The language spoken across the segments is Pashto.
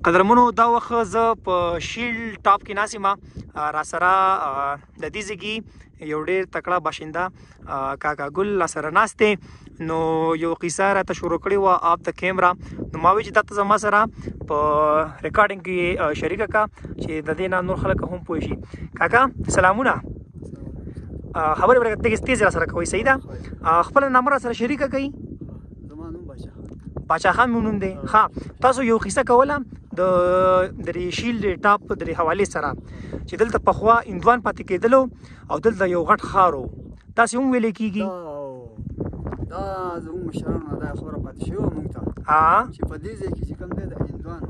قدرمنو، دا وخت زه په شیل ټاپ کې ناست یم. را سره د دې ځای یو ډیر تکړه باشنده کاکا ګل را سره ناست دی. نو یو قصه راته شروع کړې وه اف د کیمرا، نو ما وی چې دا ته زما سره په ریکارډینګ کې شریکه کا چې د دې نه نور خلک هم پوه شي. کاکا سلامونه، خبرې ورته تیز تیز را سره کوئ. صحیح ده، خپل نامه را سره شریکه کړئ. زما نوم باچا خان. باچا خان مو نوم دی. ها، تاسو یو قصه کوله د شیل ټاپ د حوالې سره چې دلته پخوا هندوان پاتې کېدلو او دلته یو غټ ښار و، تاسې هم ویلی کېږي. دا زموږ مشرانو دا خبره پاتې شوې وه موږ ته چې په دې ځای کې چې کوم دی د هندوانو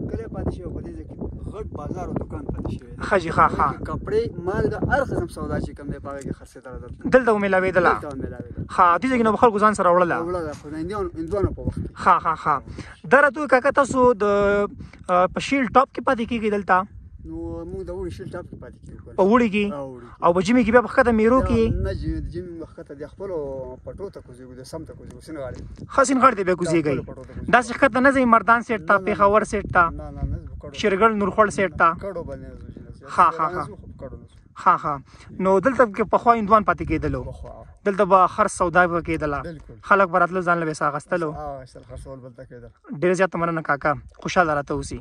کلی پاتې شوی، په دې ځای کې غټ بازار او دکان پاتې شوی. ښه جي، ښه ښه. کپړې، مالګه، هر قسم سودا چې کوم دی په هغې کې خرڅېدله. دلته ومېلاوېدله. دلته ومېلاوېدله. ښه، دې ځای کې نو خلکو ځان سره وړله. وړله، خو د هندوانو په وخت کې. ښه ښه ښه. دا راته ووایه کاکا، تاسو د په شیل ټاپ کې پاتې کېږئ دلته؟ نو موږ د اوړي شیل ټاپ کې پاتې کېږو. په اوړي کې؟ او په ژمي کې بیا په ښکته میرو کې؟ نه، ژمي موږ ښکته د خپلو پټو ته کوزېږو، د سم ته کوزېږو، سیند غاړې. ښه، سیند غاړې ته بیا کوزېږئ. داسې ښکته نه ځئ مردان سیټ ته، پېښور سیټ ته، نه نه نه، شیرګړ نورخوړ سیټ ته؟ کډو باندې نه ځو. ښه ښه ښه ښه ښه. نو دلته کې پخوا هندوان پاتې کېدلو، دلته به خرڅ سودا به کېدله، خلک به راتلل ځان له به یې څه اخیستلو. ډېره زیاته مننه کاکا، خوشحاله راته اوسې.